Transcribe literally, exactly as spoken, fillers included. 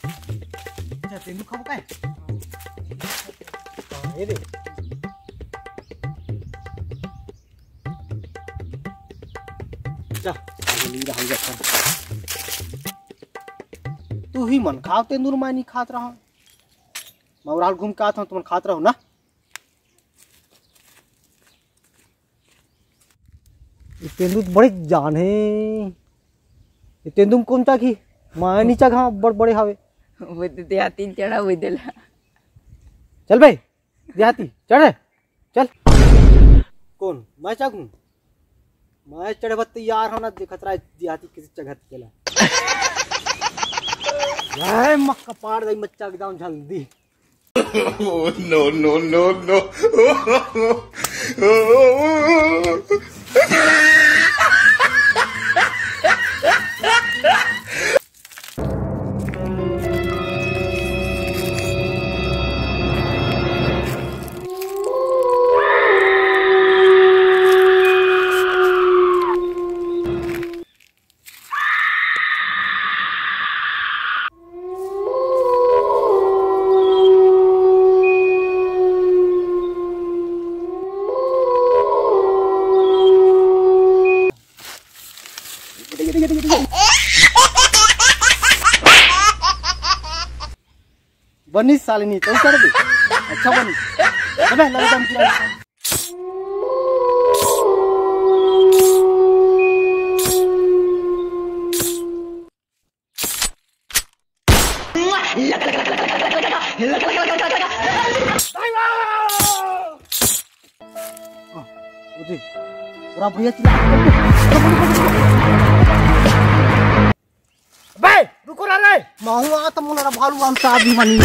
अच्छा, तेंदू खाबो काय? हाँ, ये दे। जा, आगे ली रहा जा। तू ही मन खाव तेंदुर, मैं नहीं खात रहा। मैं उराल घूम के आत हूँ, तुमन खात रहो ना। ये तेंदू तो बड़े जान हे। ये तेंदू में कौन चाखी? मैं नीचा घा बड़ बड़े हावे। वो तो देहाती चढ़ा हुई देला। चल बे, देहाती, चढ़ रे, चल। कौन? मैं चाखूं? मैं चढ़े बर तैयार हूं ना, देखत रहा देहाती किसी जगह तेला। ए, मक्का पाड़ दई मच्चा एकदम जल्दी। Oh, no, no, no, no. बनिस साले नी, तू कर दे। अच्छा बनिस। अबे, लगा दम किया। पूरा भैया चिल्ला। बे, रुको ना रे। माहू आ त मोला भालू आम चाबी बनी।